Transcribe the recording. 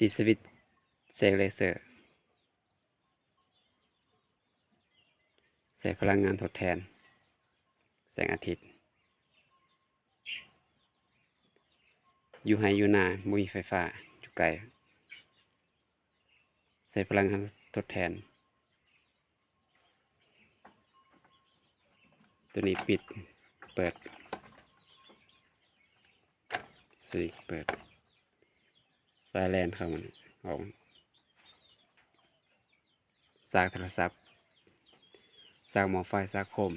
ຕິດສະວິດແສງເລເຊີ ໃຊ້ພະລັງງານທົດແທນແສງອາທິດ. ຢູ່ໄຮ່ຢູ່ນາບໍ່ມີໄຟຟ້າ ຢູ່ໄກ ໃຊ້ພະລັງງານທົດແທນ. ຕົວນີ້ປິດ ເປີດ ສະວິດເປີດ ໄຟແລ່ນເຂົ້າມາ ອອກ ສາກໂທລະສັບ ສາກໝໍ້ໄຟ ສາກໂຄມ.